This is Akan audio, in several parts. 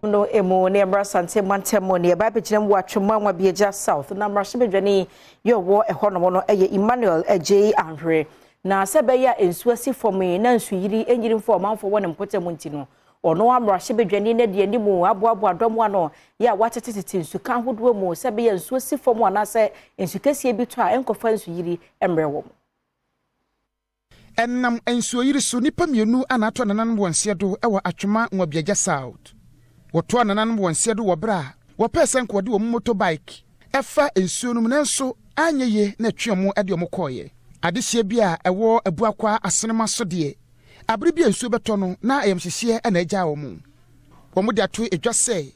No emu ne mmara Sante mantam mu ne ɛba abɛgyina mu wɔ Atwema Nwabiagya South na mmarahyɛbadwani yɛ ɔwɔ ɛhɔnom no ɛyɛ Emmanuel Agyei Ahwere. Na sɛ ɛbɛyɛ a nsuo asi fam yi na nsuyiri nyiri mfa ɔmanfoɔ wɔ ne mpɔtam nti no, ɔno mmarahyɛbadwani no de anim aboaboa dɔm ano yɛ a watetetete nsuka ahodoɔ mu sɛ ɛbɛyɛ nsuo si fam anaasɛ nsu kɛseɛ bi tɔ a, ɛnkɔfa nsuyiri mmerɛ wɔ mu. Ɛnam nsuoyiri so, nnipa mmienu ana atɔ nananom wɔn nseɛ do wɔ Atwema Nwabiagya South. Wɔtoa nananom wɔn nseɛ do wɔ berɛ a wɔpɛɛ sɛ nka wɔde wɔn motorbike ɛfa nsuo no mu, nanso anyɛ yie na ɛtwe wɔn de wɔn kɔɔeɛ. Adehyeɛ bi a ɛwɔ Abuakwa Asenema so deɛ, abere bi a nsuo bɛtɔ no na ayamhyehyeɛ na agyaa wɔn. Wɔn de ato edwa sɛ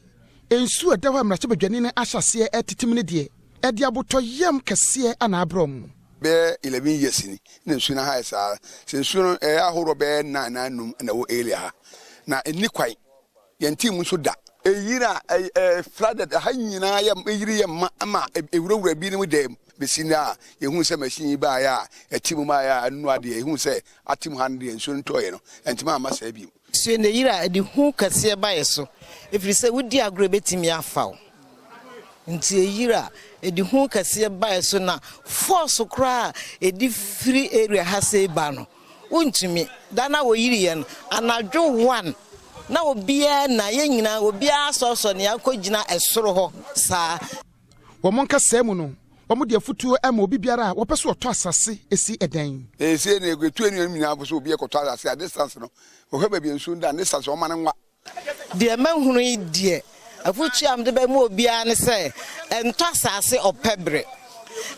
nsuo a ɛda hɔ a mmarahyɛbadwani no ahyɛ aseɛ ɛtetem no deɛ, ɛde abotɔyam kɛseɛ ana abrɛ wɔn. Bɛyɛ 11 years ni na nsuo no ha yɛ saa. Sɛ nsuo no ɛyɛ ahoroɔ bɛyɛ nnan na num na ɛwɔ area ha na ɛni kwan yɛn ti mu nso da eyiri a ɛɛ flooded ha nyinaa yɛ eyiri yɛ ma ama ewurawura bi ne mu dɛm besi na yɛhu sɛ machine yi baayɛ a ɛti mu baayɛ a ɛnu adeɛ yɛhu sɛ ate mu ha no deɛ, nsuo no tɔɔyɛ no ɛntumi ama saa bi mu. Nsuo no yiri a, ɛde hu kɛseɛ ba yɛ so, ɛfiri sɛ wodi agorɔ, ɛbɛtumi afa wo. Nti eyiri a, ɛde hu kɛseɛ ba yɛ so na force koraa a ɛde firi area ha sɛ ba no, wontumi da na wɔyiri yɛ no anadwo 1 na obiara na yɛn nyinaa obiara sɔsɔ ne akɔgyina ɛsoro hɔ saa. Wɔn nkasa mu no, wɔn de afutuo ma obi biara a wɔpɛ so ɔtɔ asase esi ɛdan. Esie na etu enu nyinaa fo so obi ɛkɔtɔ asase a, distance no, wɔhwɛ baabi nsuo da, distance wɔn ma no nwa. Deɛ mahunu yi deɛ, afutuo a mede bɛma obiara ne sɛ ɛntɔ asase ɔpɛ berɛ,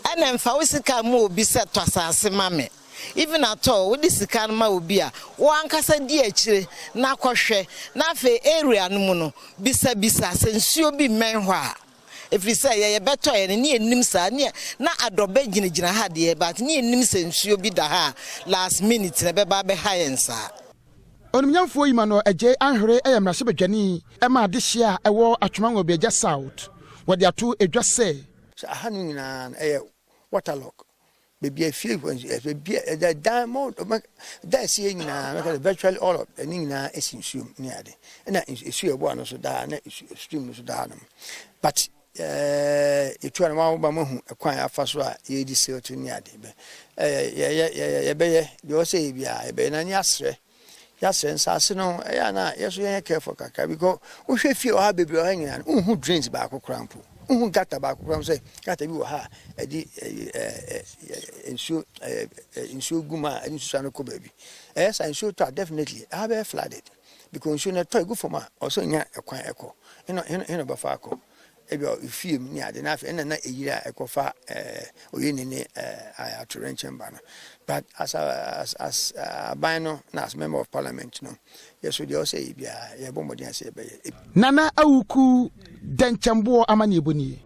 ɛna mfa wo sika ma obi sɛ tɔ asase ma me. Even at all, wode sika no ma obi a, wo ankasa di akyire na akɔhwɛ, na afei area no mu no, bisabisa sɛ nsuo bi mmɛn hɔ a, ɛfiri sɛ yɛyɛ bɛtɔ yɛ no ne yɛnim saa ne na adɔbɛ gyinagyina ha deɛ, but ne yɛnim sɛ nsuo bi da ha a last minute na ɛbɛba abɛha yɛn saa. Onimnyamfoɔ yi ma no Agyei Ahwere yɛ mmarahyɛbadwani ma adehyeɛ a ɛwɔ Atwema Nwabiagya South. Wɔde ato edwa sɛ sɛ aha no nyinaa no ɛyɛ waterlog, baabi a fie, baabi a ɛda dan mo da ɛsi nyinaa, mɛka sɛ virtually all of ɛne nyinaa esi nsuom ne ade, ɛna nsuo ɛbɔ ano so daa na stream no so daa no. But yɛtu a na wɔn ba mo hu ɛkwan afa so a yɛredi silt ne ade bɛ ɛɛ yɛyɛ yɛbɛyɛ deɛ ɔsɛ yɛ biara yɛbɛyɛ na ne asrɛ yɛasrɛ nsase no ɛyɛ ana yɛso yɛnyɛ careful kakra, because wohwɛ fie wɔ ha bebree wɔ ha nyinaa no, wohu drains baako koraa mpo, wohu gutter baako koraa sɛ gutter bi wɔ ha a ɛde nsuo gu mu a ɛde nsuo no kɔ baabi. Ɛyɛ saa nsuo tɔ a, definitely ɛha bɛyɛ flooded, because nsuo no ɛtɔ egu fam a, ɔsɛ nya ɛkwan ɛkɔ ɛna ɛna ɔbɛfa akɔ ebi a efie mu ne ade. N'afɛ ɛna na eyiri a ɛkɔfa oye ne ɛɛ atorɛnkyɛn ba no. But as aban no na as member of parliament no, yɛso deɛ ɔsɛ yɛ biara, yɛbɔ mmɔden ase yɛbɛyɛ. Nana Awuku Dɛnkyɛmboɔ amanneɛbɔ nie.